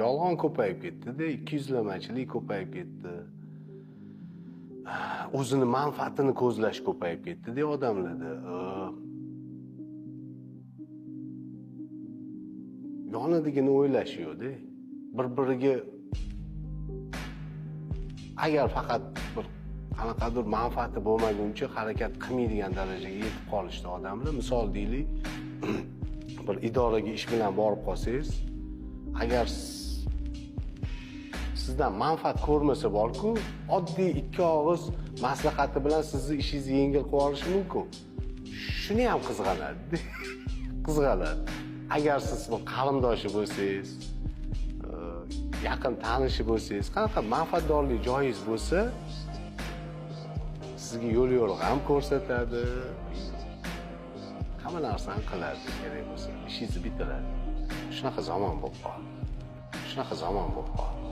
Yolg'on ko'payib ketdi-da, ikkiyuzlamachilik ko'payib ketdi. O'zini manfaatini ko'zlash ko'payib ketdi-da odamlarda. Yonidigini o'ylash yo'q-da. Bir-biriga agar faqat bir qanaqadir manfaati bo'lmaguncha harakat qilmaydigan darajaga yetib qolishdi odamlar. Misol deylik, bir idoraga ish bilan borib qolsangiz, agar sizdan manfaat ko'rmasa borku, oddiy ikki og'iz maslahati bilan sizni ishingizni yengil qilib olishi mumkin. Shuni ham qizg'anadi. Qizg'anadi. Agar siz bir qarindoshi bo'lsangiz, yaqin tanishi bo'lsangiz, qanaqa manfaatdorlik joyingiz bo'lsa, sizga yo'l yo'riq ham ko'rsatadi. Hamma narsani qiladi, kerak bo'lsa, ishingizni bitiradi. Shunaqa zamon bo'lib qoldi. Shunaqa zamon bo'lib qoldi.